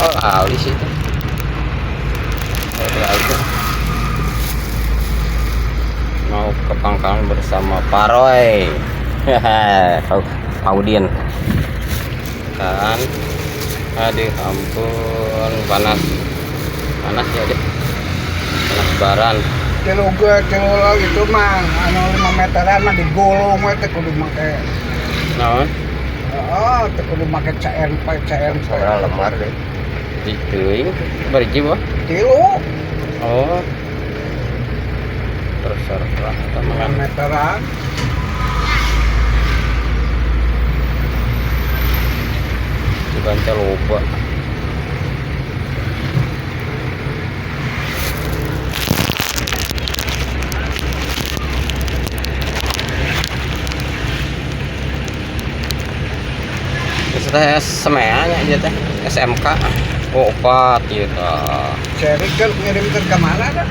Oh, alis itu. Oh, alis. Mau ke pangkalan bersama Paroy. Hehehe, Paudin. Kan. Aduh, ampun, panas. Panas ya deh. Panas baran. Tilu gue, tilu lo gitu mah, anu 5 meteran mah digulung we teh kudu make. Naon? Heeh, teh kudu make CNP CNP. Soalnya lemar deh. Teuing berji wah. Tilu Oh. Terserah eta mah 5 kan. meteran. Dibanca loba. Terus teh semea nya ieu teh SMK. Oh, opat ieu tah. Seri kan ngirimkeun ka mana dah?